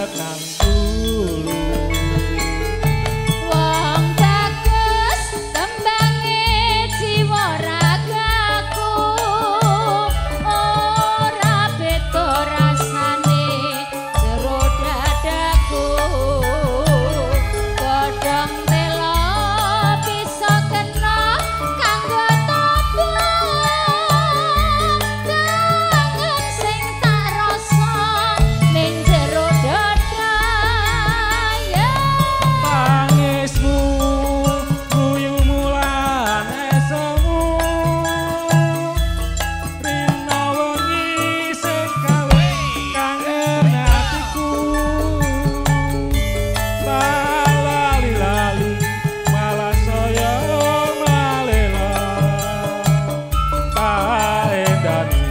mandek nang gulu. Wong bagus tembange jiwa ragaku, ora beda rasane jero dadaku. Godhong telo bisa kena kanggo topo, kangen sing tak rasa ning jero dada. Ya Tangismu, guyumu lan esemu, rina wengi sing gawe kangen atiku. Tak lali-lali malah saya malela, tak endani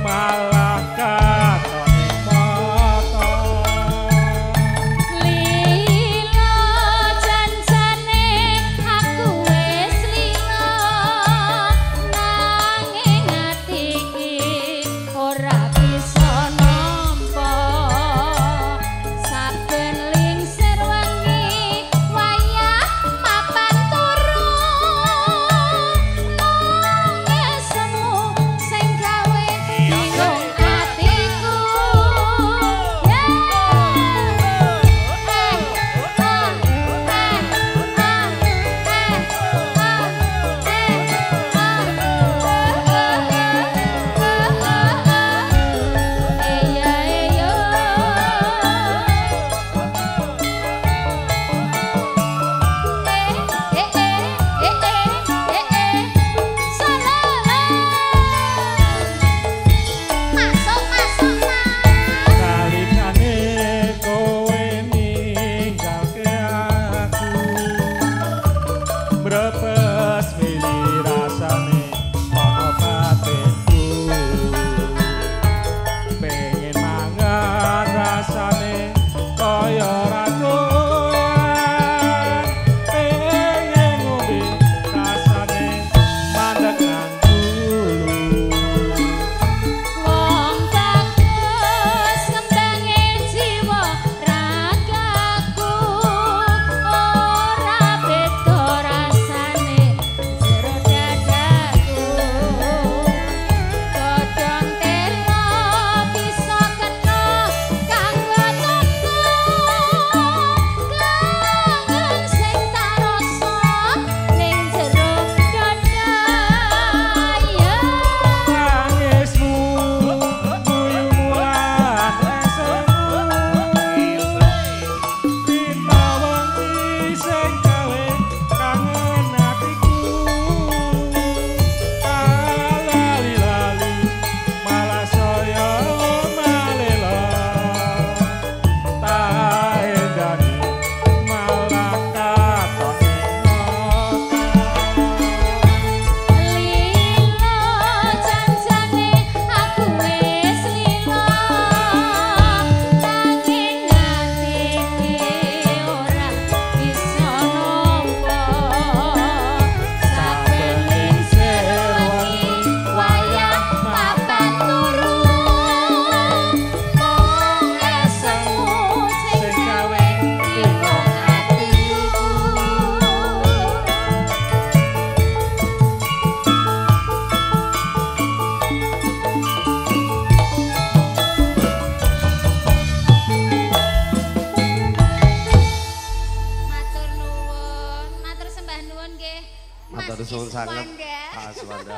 malah katon ing mata. Lila janjane aku wis lila, nanging ati iki ora bisa nampa. Saben lingsir wengi wayah mapan turu, mung esemu sing gawe bingung atiku. Ya eh ah eh ah eh ah eh ah eh ya yo eh eh eh eh eh eh salam. Masuk masuk mas. Nalikane kowe ninggalke aku, mrepes mili rasane ana batinku. Pengen mangan rasane kaya ora doyan, pengen ngombe rasane mandek nang gulu. Wong bagus ngembange jiwa ragaku, ora beda rasane jero dadaku. Godhong telo bisa kena kanggo topo, kangen sing tak rasa ning jero dada. Ya Tangismu, guyumu lan esemu, rina wengi sing gawe kangen atiku. Tak lali-lali malah saya malela, tak endani malah katon ing mata. Lila janjane aku wis lila, nanging ati iki ora bisa nampa. Saben lingsir wengi wayah mapan turu, mung esemu sing gawe bingung atiku. Matur nuwun, matur sembah nuwun nggih. Mas Matur suwun sanget Iswanda. Pak Aswanda.